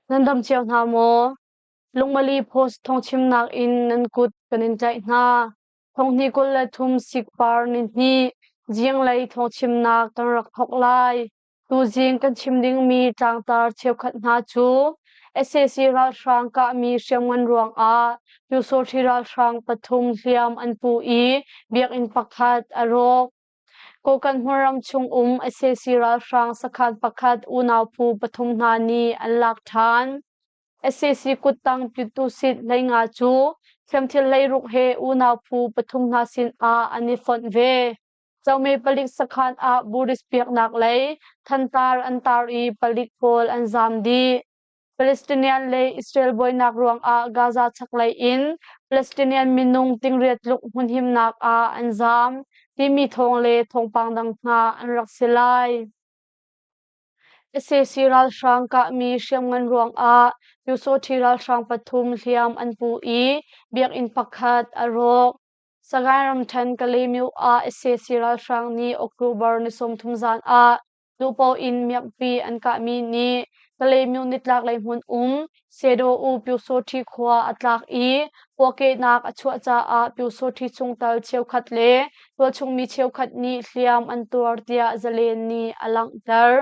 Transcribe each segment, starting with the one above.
Nan dam cio hna maw? Lungmali Post thawngchimnak in nan kut kan in tlaih hna. Thonghnih 23 sikpar nihnih zinglei thawngchimnak kan rak thawk lai. Tuzing kan chim dingmi tlangtar cheukhat hna cu sac ralhrang kahmi hriamngan ruangah Pyusawhti ralhrang pathum hliam an pu i biakinn pakhat a rawk. Kokkan hmunram chung um sac ralhrang sakhan pakhat unau phu pathum hna nih an lak ṭhan. Sac kuttang Pyutusit 15 cu hriamthil 16 he unau phu pathum hna sin ah an i fonh ve. Chome palik sakhan ah Buddhist biaknak lei thantar an tar i palik pawl an zaam dih. Palestinian le Israel buainak ruangah Gaza chaklei in Palestinian minung tingriat tluk hmunhimnak ah an zaam timi thawng le thawngpang dang hna an rak si lai. Sac ralhrang kahmi hriamngan ruangah Pyusawhti ralhrang pathum hliam an pu i biakinn pakhat a rawk. Sagaing ramṭhen Kalaymyo ah sac ralhrang nih October ni 30 zan ah duhpaoh in miakpi an kahmi nih Kalaymyo nitlaklei hmun um Sedaw-u Pyusawhti khua a tlak i puahkehnak a chuah caah Pyusawhti chungtel cheukhat le tualchungmi cheukhat nih hliam an tuar tiah Zalen nih a langhter.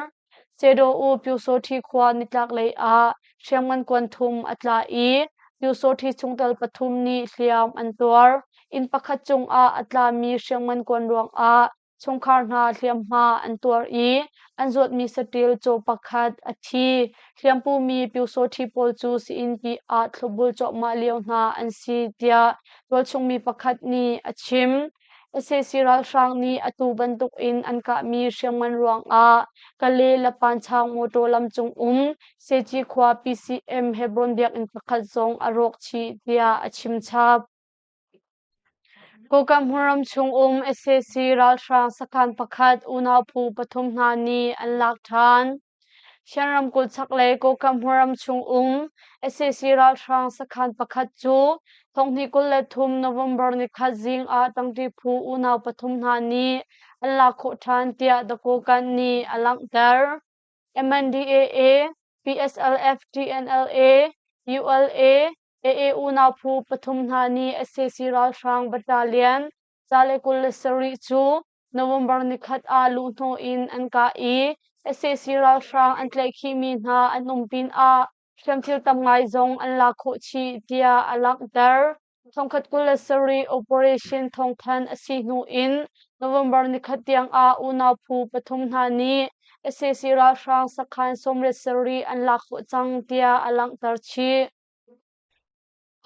Sedaw-u Pyusawhti khua nitlaklei ah hriamngan kuan thum a tla i Pyusawhti chungtel pathum nih hliam an tuar. Inn pakhat cungah a tlami hriamngan kuan ruangah chungkhar hna hliamhma an tuar i an zuatmi saṭil caw pakhat a thi. Hliampumi Pyusawhti pawl cu sii-innpi ah thlopbul cuahmah lio hna an si tiah tualchungmi pakhat nih a chim. Sac ralhrang nih atu bantuk in an kahmi hriamngan ruangah Kale Lapanchaung motor lam cung um Seci khua PCM Hebron biakinn pakhat zong a rawk chih tiah a chim chap. Kokam hmunram chung um sac ralhrang sakhan pakhat unau phu pathum hna nih an lak ṭhan. Shan ramkulh chaklei Kokam hmunram chung um sac ralhrang sakhan pakhat cu thonghnih 23 November nikhat zing ah tangṭi phu unau pathum hna nih an lak khawh ṭhan tiah The Kokang nih a langhter. MNDAA, PSLF, TNLA, ULA, AA unau phu pathum hna nih sac ralhrang battalion 127 cu November nikhat ah luhhnawh in an kah i sac ralhrang an tlaihkhihmi hna an um pinah hriamthil tam ngai zong an lak khawh chih tiah a langhter. 1027 operation thawngthanh a si hnu in November nikhat tiang ah unau phu pathum hna nih sac ralhrang sakhan 87 an lak khawh cang tiah a langhter chih.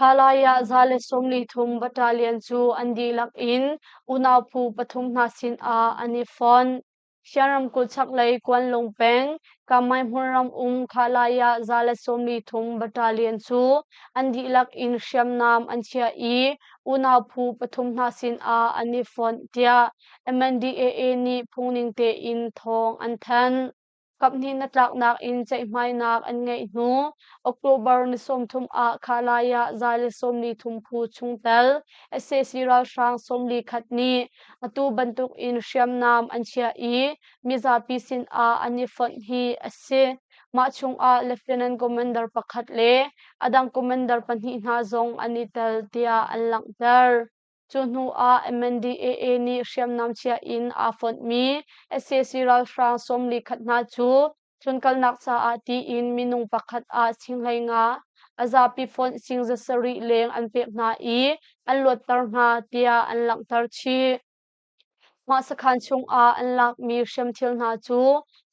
Halai ah 143 battalion cu an dihlak in unau phu pathum hna sinah an i fonh. Shan ramkulh chaklei Kuanlung peng Kamai hmunram um Khalai ah 143 battalion cu an dihlak in hriamnam an chiah i unau phu pathum hna sinah an i fonh tiah MNDAA nih phungning tein thawng an thanh. Kaphnih hnatlaknak in ceihmainak an ngeih hnu October ni 30 ah Khalai ah 143 phu chungtel sac ralhrang 41 nih atu bantuk in hriamnam an chiah i mizapi sinah an i fonh hi a si. Mah chungah Lieutenant Commander pakhat le a dang commander pahnih hna zong an i tel tiah an langhter. Cu hnu ah MNDAA nih hriamnam chia in aa fonhmi sac ralhrang 41 hna cu tlunkalnak caah tiin minung pakhat ah sing 15 a zapi fonh sing 700 leng an pek hna i an luatter hna tiah an langhter chih. Mah sakhan chungah an lakmi hriamthil hna cu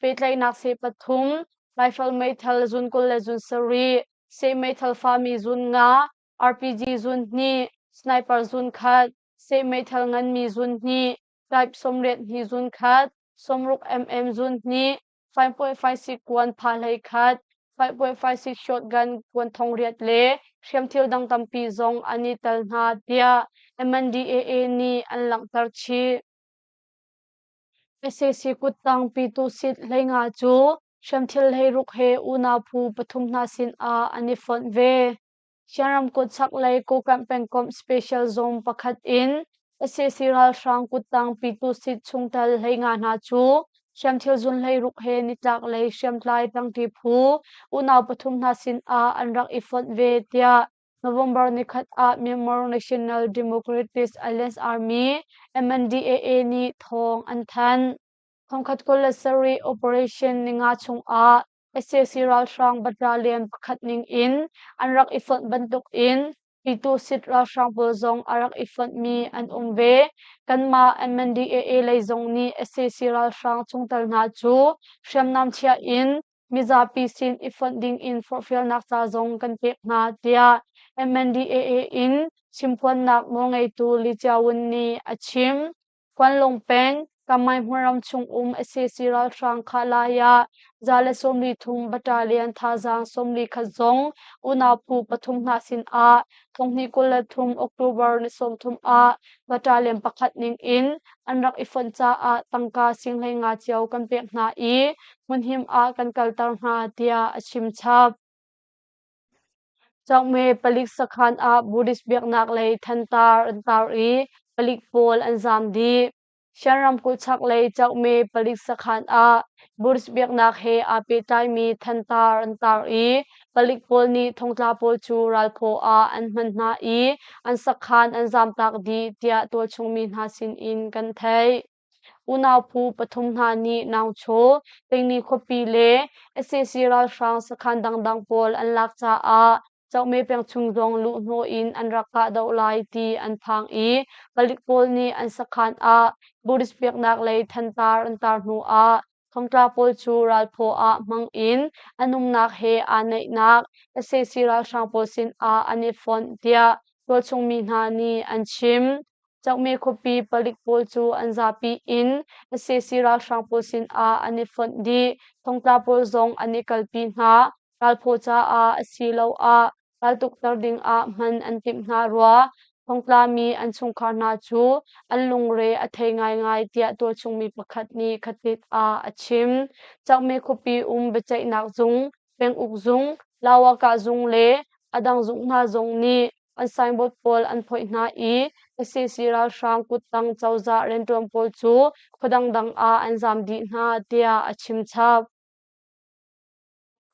pehtlaihnak seh pathum, rifle meithal zun 20 le zun sarih, seh meithal fami zun nga, RPG zun hnih, sniper zun khat, seh meithal nganmi zun hnih, type 82 zun khat, 60 mm zun hnih, 5.56 kuan pha hlei khat, 5.56 shotgun kuan thong riat le hriamthil dang tampi zong an i tel hna tiah MNDAA nih an langhter chih. Sac kuttang Pitu Sit 15 cu hriamthil 16 he unau phu pathum hna sinah an i fonh ve. Shan ramkulh chaklei Kokanh pengkomh Special Zone pakhat in sac ralhrang kuttang Pitu Sit chungtel 15 hna cu. hriamthil zun 16 he nitlak lei hriamtlai ṭangṭi phu unau pathum hna sin ah an rak i fonh ve tiah November nikhat ah Myanmar National Democratic Alliance Army MNDAA nih thawng an thanh. 1027 operation ninga chungah sac ralhrang battalion pakhat ning in an rak i fonh bantuk in Pitusit ralhrang pawl zong a rak i fonhmi an um ve. Kanmah MNDAA lei zong nih sac ralhrang chungtel hna cu hriamnam chiah in mizapi sin i fonh ding in forhfialnak ca zong kan pek hna, tiah MNDAA in chimphuannak nawlngeitu Li Jiawun nih a chim. Kuanlung peng, Kamai hmunram chung um sac ralhrang Khalai ah 133 battalion thazaang 41 zong unau phu pathum hna sin ah 2023 October ni 30 ah battalion pakhat ning in an rak i fonh caah tangka sing 15 cio kan pek hna i hmunhim ah kan kalter hna tiah a chim chap. Cangme palik sakhan ah Buddhist biaknak lei thantar an tar i palik pawl an zaam dih. Shan ramkulh chaklei Cangme palik sakhan ah Buddhist biaknak he aa pehtlaimi thantar an tar i palik pawl nih thongtla pawl cu ralphaw ah an hman hna i an sakhan an zaamtak dih tiah tualchung mi hna sinin kan theih. Unau phu pathum hna nih Naungchaw, Tingni khuapi le sac ralhrang sakhan dangdang pawl an lak caah Cokme peng chung zong luhhnawh in an rak kahdoh lai ti an phang i palik pawl nih an sakhan ah Buddhist biaknak lei thantar an tar hnu ah thongtla pawl cu ralphaw ah hmang in an umnak he aa naihnak sac ralhrang pawl sin ah an i fonh tiah tualchung mi hna nih an chim. Cokme khuapi palik pawl cu an zapi in sac ralhrang pawl sin ah an i fonh dih. Thongtla pawl zong an i kalpi hna. Ralphaw caah asiloah raltukter ding ah hman an timh hna rua. Thongtlami an chungkhar hna cu an lungre a thei ngaingai tiah tualchung mi pakhat nih khatit ah a chim. Cokme khuapi um biaceihnak zung, penguk zung, lawakah zung le a dang zung hna zong nih an signboard pawl an phoih hna i sac ralhrang kuttang cozah rianṭuan pawl cu khua dangdang ah an zaam dih hna tiah a chim chap.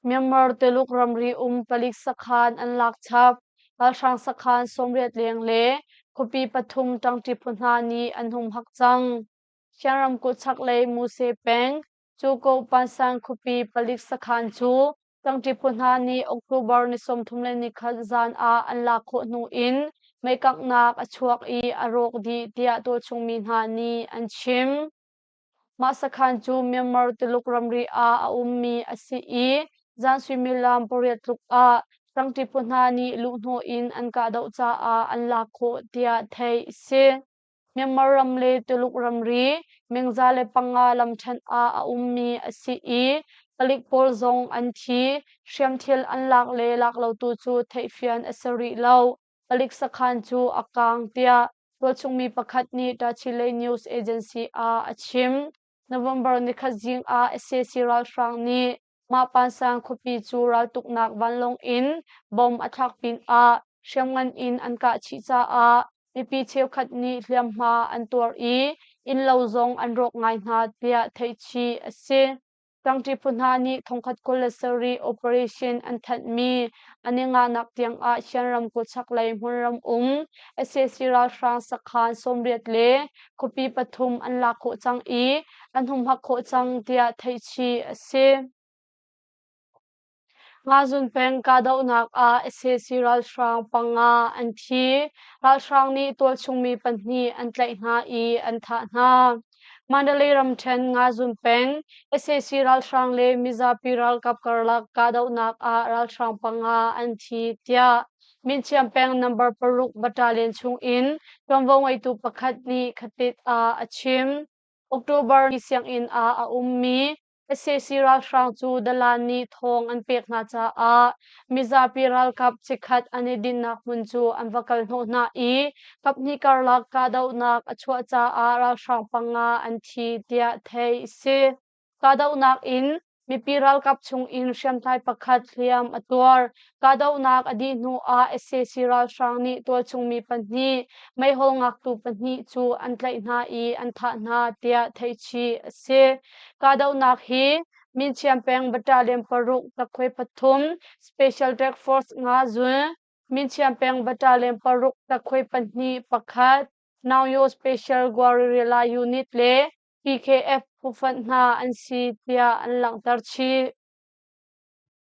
Myanmar Tuluk ramri um palik sakhan an lak chap. Ralhrang sakhan 80 leng le khuapi pathum ṭangṭi phu hna nih an humhak cang. Shan ramkulh chaklei Muse peng Cuko Pansan khuapi palik sakhan cu ṭangṭi phu hna nih October ni 31 zan ah an lak khawh hnu in meikanghnak a chuak i a rawk dih tiah tualchung mi hna nih an chim. Mah sakhan cu Myanmar Tuluk ramri ah a ummi a si i zan suimilam 8 tluk ah ṭangṭi phu hna nih luhhnawh in an kahdoh caah an lak khawh tiah theih a si. Myanmar ram le Tuluk ramri mengza le panga lamṭhen ah a ummi a si i palik pawl zong an thi. Hriamthil an lak le lak lo tu cu theihfian a si rih lo. Palik sakhan cu a kaang tiah tualchungmi pakhat nih Tachileik News Agency ah a chim. November nikhat zing ah sac ralhrang nih mah Pansang khuapi cu raltuknak vanlawng in bomb a thlak pinah hriamngan in an kah chih caah mipi cheukhat nih hliamhma an tuar i innlo zong an rawk ngai hna tiah theihchih a si. Ṭangṭi phu hna nih 1027 operation an thanhmi an i ngahnak tiangah Shan ramkulh chaklei hmunram um sac ralhrang sakhan 80 le khuapi pathum an lak khawh cang i an humhak khawh cang tiah theihchih a si. Ngazun peng kahdohnak ah sac ralhrang panga an thi. Ralhrang nih tualchungmi pahnih an tlaih hna i an thah hna. Mandalay ramṭhen Ngazun peng sac ralhrang le mizapi ralkap karlak kahdohnak ah ralhrang panga an thi tiah Minchiam peng number 6 battalion chung in ṭuanvo ngeitu pakhat nih khatit ah a chim. October ni sianginn ah a ummi sac ralhrang cu dalan nih thawng an pek hna caah mizapi ralkap chikkhat an i dinhnak hmun cu an va kal hnawh hna i kaphnih karlak kahdohnak a chuah caah ralhrang panga an thi tiah theih a si. Kahdohnak in Mipi ralkap chung in hriamtlai pakhat hliam a tuar. Kahdohnak a dih hnu ah sac ralhrang nih tualchung mi pahnih, meihol ngaktu pahnih cu an tlaih hna i an thah hna tiah theihchih a si. Kahdohnak hi Minchiam peng Battalion paruk takkhuai pathum Special Task Force nga zul Minchiam peng Battalion paruk takkhuai pahnih pakhat Naungyo Special Guerrilla Unit le PKF phufonh hna an si tiah an langhter chih.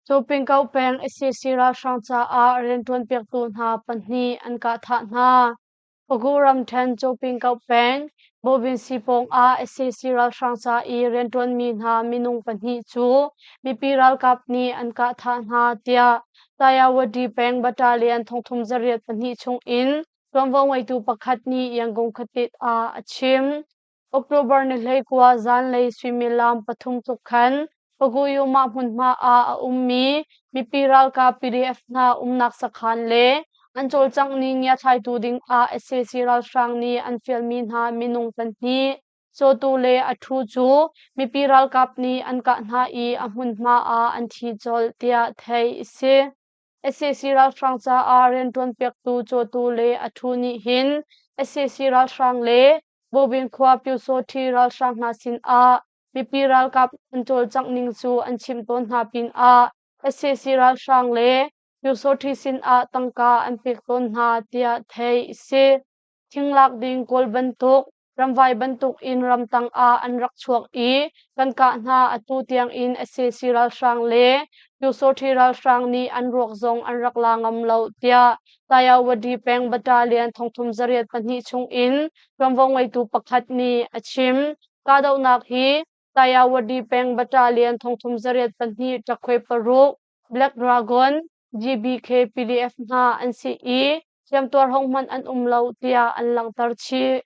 Cupingko peng sac ralhrang caah rianṭuan piaktu hna pahnih an kahthah hna. Pagu ramṭhen Cupingko peng Bobin pawng ah sac ralhrang ca i rianṭuanmi hna minung pahnih cu mipi ralkap nih an kahthah hna tiah Tayawadi peng Battalion thongthum zariat pahnih chung in ṭuanvo ngeitu pakhat nih Yangon khuatit ah a chim. October ni 19 zanlei suimilam pathum tluk khan Paguyumah hmunhma ah a ummi mipi ralkap PDF hna umnak sakhan le an cawlcangh ning ngiathlaitu ding ah sac ralhrang nih an fialmi hna minung pahnih cawtu le a ṭhu cu mipi ralkap nih an kah hna i a hmunhma ah an thi colh tiah theih a si. Sac ralhrang caah rianṭuan piaktu cawtu le a ṭhu nih hin sac ralhrang le Bobin khua Pyusawṭhi ralhrang hna sinah mipi ralkap an cawlcangh ning cu an chimh tawn hna pinah sac ralhrang le Pyusawṭhi sinah tangka an pek tawn hna tiah theih a si. Thinglak ding Kawl bantuk ramvai bantuk in ramtang ah an rak chuak i kan kah hna. Atu tiang in sac ralhrang le Pyusawṭhi ralhrang nih an ruak zong an rak la ngam lo tiah Tayawadi peng Battalion thongthum zariat pahnih chung in ṭuanvo ngeitu pakhat nih a chim. Kahdohnak hi Tayawadi peng Battalion thongthum zariat pahnih ṭakhuai paruk Black Dragon GBK PDF hna an si i hliamtuar hohmanh an um lo tiah an langhter chih.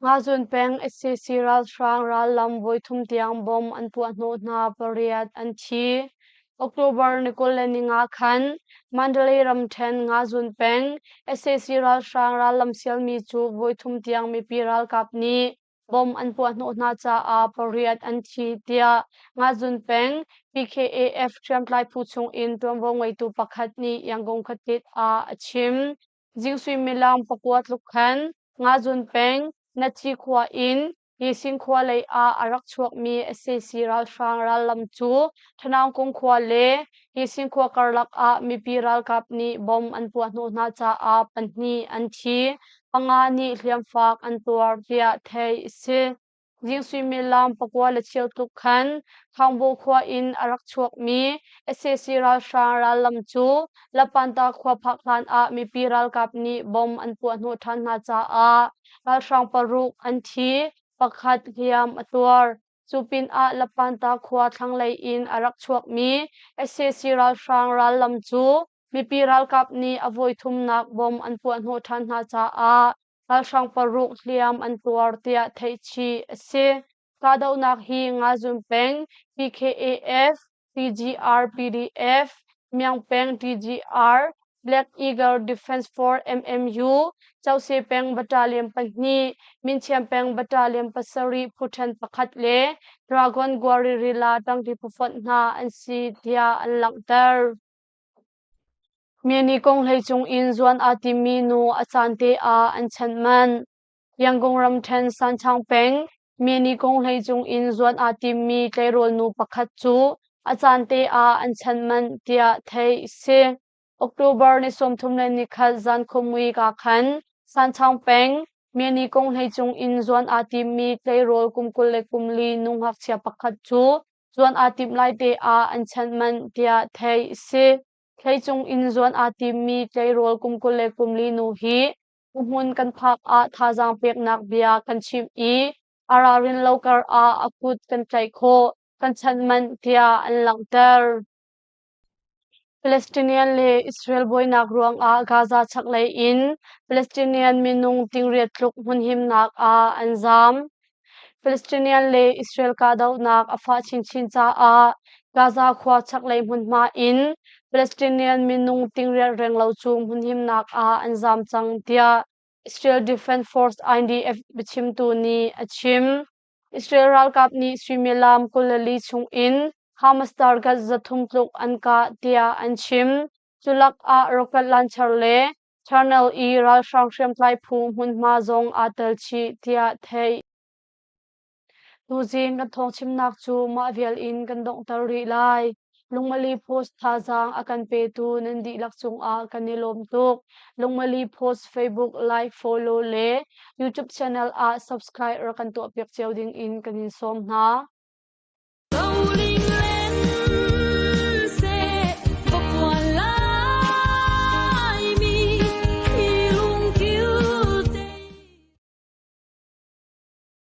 Ngazun peng sac ralhrang rallam voithum tiang bomb an puah hnawh hna pariat an thi. October ni 25 khan Mandalay ramṭhen Ngazun peng sac ralhrang rallam sialmi cu voithum tiang mipi ralkap nih bomb an puah hnawh hna caah pariat an thi tiah Ngazun peng PKAF hriamtlai phu chung in ṭuanvo ngeitu pakhat nih Yangon khuatit ah a chim. Zing suimilam pakua tluk khan Ngazun peng Nathi khua in Yising khua lei ah a rak chuakmi sac ralhrang rallam cu Thanaungkung khua le Yising khua karlak ah mipi ralkap nih bomb an puah hnawh hna caah pahnih an thi. Panga nih hliamfak an tuar tiah theih a si. Zing suimilam pakua le cheu tluk khan Khaungbaw khua in a rak chuakmi sac ralhrang rallam cu Lapanta khua phak hlan ah mipi ralkap nih bomb an puah hnawh ṭhan hna caah ralhrang paruk an thi, pakhat hliam a tuar. Cu pinah Lapanta khua thlanglei in a rak chuakmi sac ralhrang rallam cu mipi ralkap nih a voithumnak bomb an puah hnawh ṭhan hna caah ralhrang paruk hliam an tuar tiah theihchih a si. Kahdohnak hi Ngazun peng PKAF, TGR PDF, Myang peng TGR, Black Eagle Defense Force MMU, Chose peng Battalion pahnih, Minchiam peng Battalion pasarih phu ṭhen pakhat le Dragon Guaririlla ṭangṭi phufonh hna an si tiah an langhter. Myani kong hleicung in zuan aa timmi nu a caan te ah an chanh manh. Yangon ramṭhen Sanchang peng Myani kong hleicung in zuan aa timmi tleirawl nu pakhat cu a caan te ah an chanh manh tiah theih a si. October ni 31 zan khuamui ka khan Sanchang peng Myani kong hleicung in zuan aa timmi tleirawl kum 24 nu ngakchia pakhat cu zuan aa timh lai te ah an chanh manh tiah theih a si. Thleicung in zuan aa timmi tleirawl kum 24 nu hi hmun kan phak ah thazaang peknak bia kan chimh i a ralrin lo kar ah a kut kan tlaih khawh, kan chanh manh tiah an langhter. Palestinian le Israel buainak ruangah Gaza chaklei in Palestinian minung tingriat tluk hmunhimnak ah an zaam. Palestinian le Israel kahdohnak a fah chinchin caah Gaza khua chaklei hmunhma in Palestinian minung tingriat renglo cu hmunhimnak ah an zaam cang tiah Israel Defense Force IDF biachimtu nih a chim. Israel ralkap nih suimilam 24 chungin Hamas target 300 tluk an kah tiah an chim. Culak ah rocket launcher le Tunnel i ralhrang hriamtlai phu hmunhma zong aa tel chih tiah theih. Tuzing kan thawngchimnak cu mah vial in kan donghter rih lai. Lungmali Post thazaang a kan petu nan dihlak cungah kan i lawm tuk. Lungmali Post Facebook like, follow le YouTube channel ah subscribe rak kan tuahpiak cio ding in kan in sawm hna.